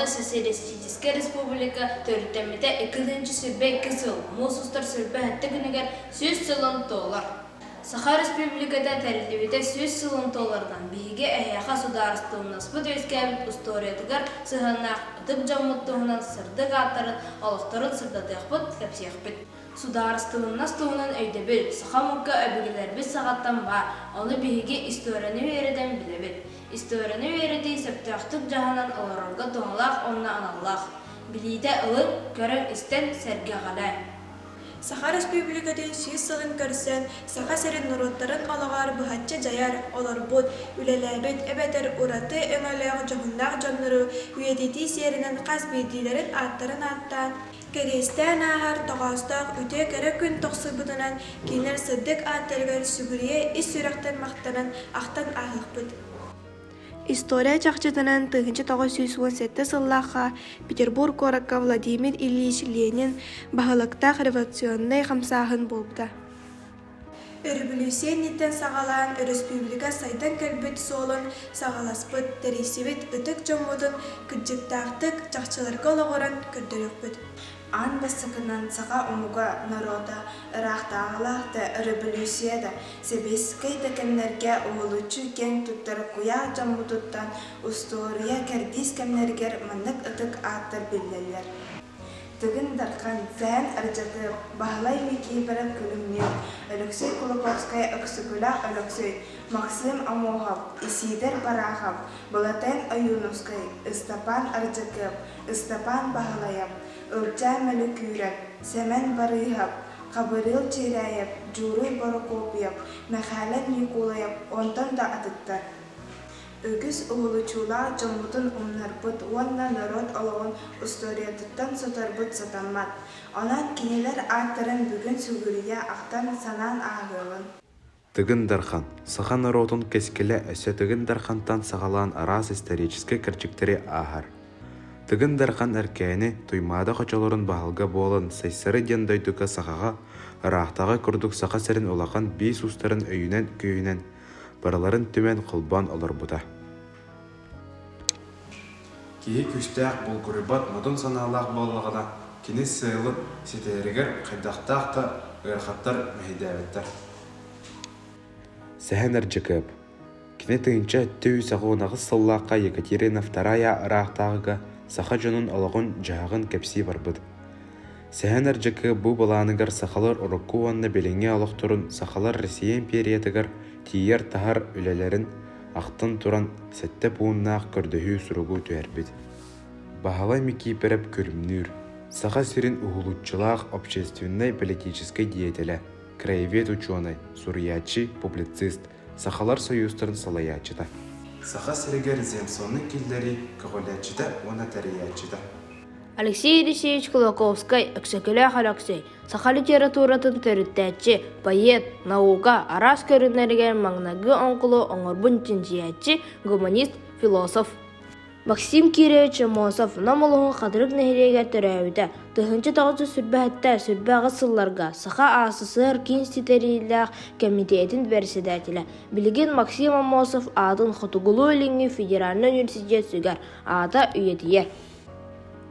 Социалистическай Республика төрүттэммитэ 2022 сыл муус устар 27 күнүгэр 100 сылын туолар. Саха Республиката тэриллибитэ 100 сылын туоларынан биһиги эһиэхэ судаарыстыбаннаспыт үөскээбит устуоруйатыгар сыһыаннаах ытык дьоммут туһунан сырдык ааттарын, олохторун сырдатыахпыт, кэпсиэхпит. Судаарыстыбаннас туһунан өйдөбүл саха омукка өбүгэлэрбит саҕаттан баар, ону биһиги историяны үөрэтэн билэбит. Историяны үөрэтии сөптөөхтүк дьаһанан олорорго туһалаах уонна аналлаах. Билиитэ ылыҥ, көрөн-истэн, сэргэҕэлээ. Саха Өрөспүүбүлүкэтин 100 сылын көрсөн, Саха сирин норуоттарын олоҕор быһаччы дьайар, олорбут, үлэлээбит эбэтэр ураты өҥөлөөх дьоһуннаах дьоннору үйэтитии сиэринэн хас биирдиилэрин ааттарын ааттаан, Кэриэстээн ааһар тоҕоостоох үтүө-кэрэ күн тохсуйбутунан кинилэр сырдык ааттарыгар сүгүрүйэ ис сүрэхтэн махтанан ахтан ааһыахпыт. История чахчытынан 1917 сыллаахха Петербург куоракка Владимир Ильич Ленин баһылыктаах революционнай хамсааһын буолбута. Өрөбөлүүссүйэ инниттэн саҕалаан өрөспүүбүлүкэ сайдан кэлбит суолун саҕаласпыт, тэрийсибит ытык дьоммутун кырдьыктаахтык, чахчыларга олоҕуран көрдөрүөхпүт. Аан бастакынан саха омуга, норуота ыраахтааҕылаах да, өрөбөлүүссүйэ да, сэбиэскэй да кэмнэргэ уһулуччу киэҥ туттар куйаар дьоммутуттан устуоруйа кэрдиис кэмнэригэр маннык ытык ааттар биллэллэр. Тыгын Дархан, Сэһэн Ардьакыап, Баһылай Микиипэрэп Күлүмнүүр, Өлөксөй Кулаковскай Өксөкүлээх Өлөксөй, Максим Аммосов, Исиидэр Барахов, Былатыан Ойуунускай, Ыстапаан Ардьакыап, Ыстапаан Баһылайап, Ылдьаа Мөлүкүүрэп, Сэмэн Барыыһап, Хабырыыл Чирээйэп, Дьууруй Борокуопуйап, Мэхээлэ Ньукулайап онтон да атыттар. Үгүс уһулуччулаах дьоммутун умнарбыт уонна норуот олоҕун устуоруйатыттан соторбут сатаммат. Онон кинилэр ааттарын бүгүн сүгүрүйэ ахтан санаан ааһыаҕыҥ. Тыгын Дархан саха норуотун кэскилэ өссө Тыгын Дархантан саҕалаан араас историческай кэрчиктэри ааһар. Тыгын Дархан Эркээни Туймаада хочолорун баһылыга буолан Сайсары диэн дойдуга сахаҕа ыраахтааҕы курдук Саха сирин улахан биис уустарын өйүнэн-күүһүнэн барыларын түмэн холбоон олорбута. Киһи күүстээх булгуруйбат модун санаалаах буоллаҕына, кини сыалын ситиһэригэр хайдахтаах да ыарахаттар мэһэйдээбэттэр. Сэһэн Ардьакыап Кини 1908 сыллаахха Екатерина II ыраахтааҕыга саха дьонун олоҕун-дьаһаҕын кэпсии барбыт. Сэһэн Ардьакыап бу былааныгар сахалар урукку уонна билиҥҥи олохторун сахалар Россия империятыгар тиийэр-таһар үлэлэрин ахтан туран сэттэ пууннаах көрдөһүү суругу түһэрбит. Баһылай Микиипэрэп Күлүмнүүр, Саха сирин уһулуччулаах общественнай-политическай деятелэ, краевед учуонай, суруйааччы, публицист, Сахалар сойуустарын салайааччыта. Саха сиригэр земсоны киллэрии көҕүлээччитэ уонна тэрийээччитэ. Алексей Елисеевич Кулаковскай, Өксөкүлээх Өлөксөй, саха литературатын төрүттээччи, поэт, наука араас көрүҥнэригэр маҥнайгы оҥкулу оҥорбун чинчийээччи, гуманист, философ. Максим Кирович Аммосов Нам улууһун Хатырык нэһилиэгэр төрөөбүтэ. 1927 78 сылларга Саха АССР Киин ситэриилээх кэмитиэтин бэрэссэдээтэлэ. Билигин Максим Аммосов аатын Хотугулуу-Илиҥҥи федеральнай университет сүгэр, аата үйэтийэр.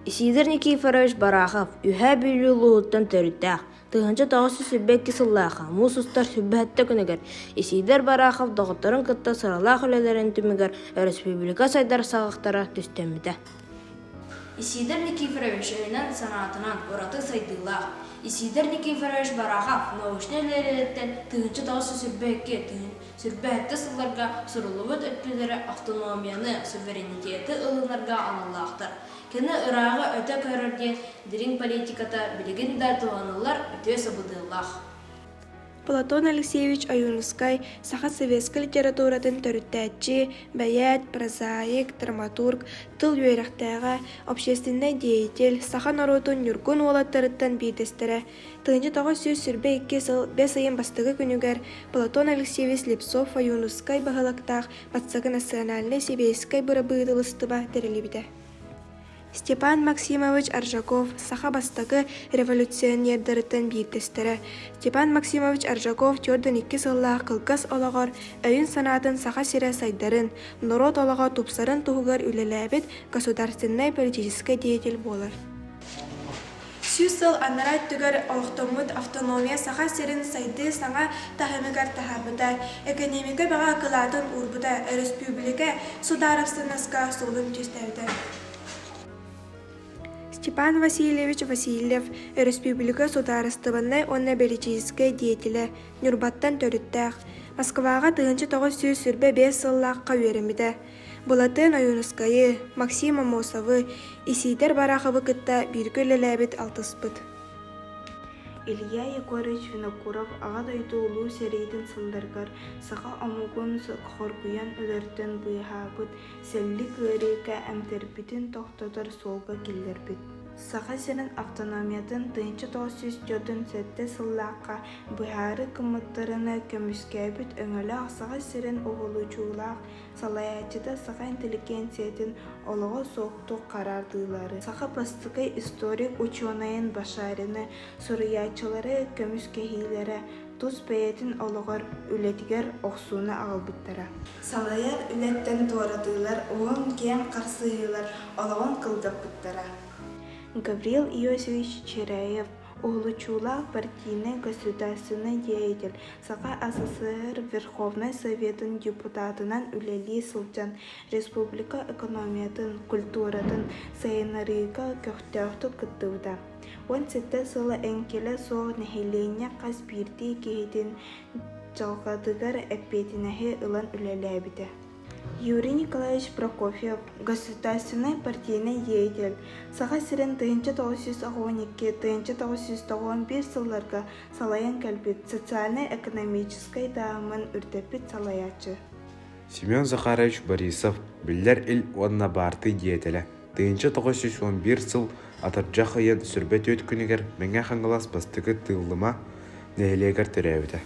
Исидор Никифорович Барахов Үһээ Бүлүү улууһуттан төрүттээх. 1922 сыллаахха муус устар 27 күнүгэр Исидор Барахов доҕотторун кытта сыралаах үлэлэрин түмүгэр өрөспүүбүлүкэ сайдар саҕахтара түстэммитэ. Исидор Никифорович өйүнэн-санаатынан ураты сайдыылаах. Исидор Никифорович Барахов научнай үлэлэриттэн 1922 27 сылларга суруллубут өттүлэрэ автономияны, суверенитеты ылынарга аналлаахтар. Кини ырааҕы өтө көрөр диэн дириҥ политиката билигин да туһаныллар үтүө сабыдыаллаах. Платон Алексеевич Ойуунускай саха советскай литературатын төрүттээччи, бэйээт, прозаик, драматург, тыл үөрэхтээҕэ, общественнай деятель, саха норуотун ньургун уолаттарыттан биирдэстэрэ. 1922 сыл бэс ыйын бастакы күнүгэр Платон Алексеевич Слепцов-Ойуунускай баһылыктаах Бастакы национальнай сэбиэскэй бырабыыталыстыба тэриллибитэ. Степан Максимович Аржаков саха бастакы революционердарыттан биирдэстэрэ. Степан Максимович Аржаков 42 сыллаах кылгас олоҕор өйүн-санаатын Саха сирэ сайдарын, норуот олоҕо тупсарын туһугар үлэлээбит государственнай политическай деятель буолар. 100 сыл анараа өттүгэр олохтоммут автономия Саха сирин сайдыы саҥа таһымыгар таһаарбыта, экэниэмикэ бөҕө акылаатын уурбута, өрөспүүбүлүкэ судаарыстыбаннаска суолун түстээбитэ. Степан Васильевич Васильев өрөспүүбүлүкэ судаарыстыбаннай уонна бэлитиическэй деятелэ, Ньурбаттан төрүттээх, Москваҕа 1925 сыллаахха үөрэммитэ. Былатыан Ойуунускайы, Максим Аммосовы, Исиидэр Бараховы кытта бииргэ үлэлээбит алтыспыт. Илья Егорович Винокуров Аҕа дойду Улуу сэриитин сылларыгар саха омугун хоргуйан өлөртөн быыһаабыт сэллик ыарыыга эмтэрбитин тохтотор суолга киллэрбит. Саха сирин автономиятын 1947 сыллаахха быһаарыы гыммыттарына көмүскээбит өҥөлөөх Саха сирин уһулуччулаах салайааччыта саха интеллигенциятын олоҕо суохтук хараардыылары, саха бастакы историк учуонайын Башарины, суруйааччылары көмүскэһиилэрэ тус бэйэтин олоҕор, үлэтигэр охсууну аҕалбыттара. Салайар үлэттэн туоратыылар уһун-киэҥ харсыһыылар олоҕун кылгаппыттара. Гаврил Иосифович Чиряев уһулуччулаах партийнай государственнай деятель, Саха АССР Верховнай Советын депутатынан үлэлии сылдьан республика экономиятын, культуратын сайыннарыыга көхтөөхтүк кыттыбыта. 17 сыла эҥкилэ суох нэһилиэнньэ хас биирдии киһитин дьылҕатыгар эппиэтинэһи ылан үлэлээбитэ. Юрий Николаевич Прокофьев, государственнай партийнай деятель, Саха сирин 1992-1991 сылларга салайан кэлбит социальнай-экономическай таһымын үрдэппит салайааччы. Семен Захарович Борисов биллэр ил уонна баартый диэйэтэлэ. 1911 сыл атырдьах ыйын 24 күнүгэр Мэҥэ Хаҥалас бастакы Тыыллыма нэһилиэгэр төрөөбүтэ.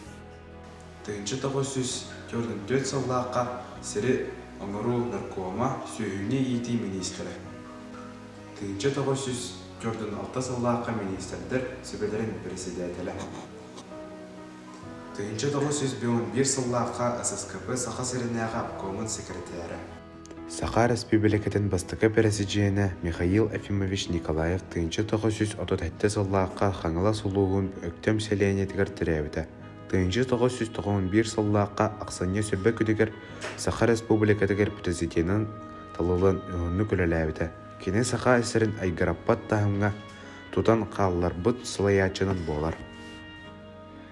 1944 сыллаахха сири оҥоруу наркома, сүөһүнү иитии миниистирэ. 1946 сыллаахха миниистирдэр сүбэлэрин бэрэссэдээтэлэ. 1911 сыллаахха ССКП Саха сиринээҕи обкомун секретара. Саха Өрөспүүбүлүкэтин бастакы бэрэсидьиэнэ Михаил Ефимович Николаев 1937 сыллаахха Хаҥалас улууһун Өктөм сэлиэнньэтигэр төрөөбүтэ. 1991 сыллаахха ахсынньы сүрбэ күнүгэр Саха Республикатыгар президенин талыллан уһуннук үлэлээбитэ. Кини Саха сирин айгыраппат таһымҥа тутан хаалларбыт салайааччынан буолар.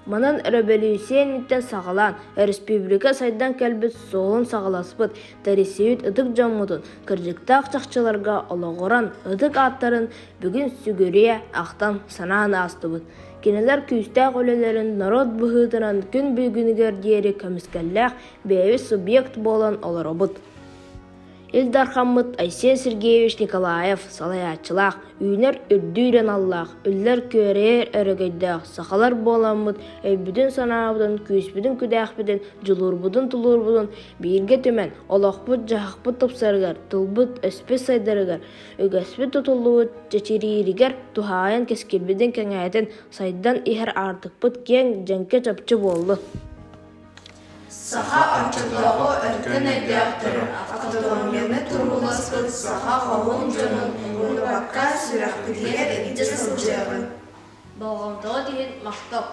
Манан өрөбөлүүссүйэ инниттэн саҕалаан, өрөспүүбүлүкэ сайдан кэлбит суолун саҕаласпыт, тэрийсибит ытык дьоммутун кырдьыктаах чахчыларга олоҕуран ытык ааттарын бүгүн сүгүрүйэ ахтан санаан аастыбыт. Кинилэр күүстээх үлэлэрин норуот быһыытынан күн бүгүнүгэр диэри көмүскэллээх бэйэбит субъект буолан олоробут. Ил Дархаммыт Айсен Сергеевич Николаев салайааччылаах, үүнэр үрдүүр аналлаах, үллэр күөрэйэр өрөгөйдөөх сахалар буоламмыт өйбүтүн-санаабытын, күүспүтүн-күдээхпитин, дьулуурбутун-тулуурбутун бииргэ түмэн, олохпут-дьаһахпыт тупсарыгар, тылбыт-өспүт сайдарыгар, үгэспит тутуллубут чэчирииригэр туһаайан кэскилбитин кэҥээтин, сайдан иһэр аартыкпыт киэҥ, дьэҥкэ чопчу буоллун. Саха оччотооҕу өркөн өйдөөхтөрүн, автономияны турууласпыт саха хоһуун дьонун умнубакка сүрэхпитигэр илдьэ сылдьыаҕыҥ. Болҕомтоҕут иһин махтал!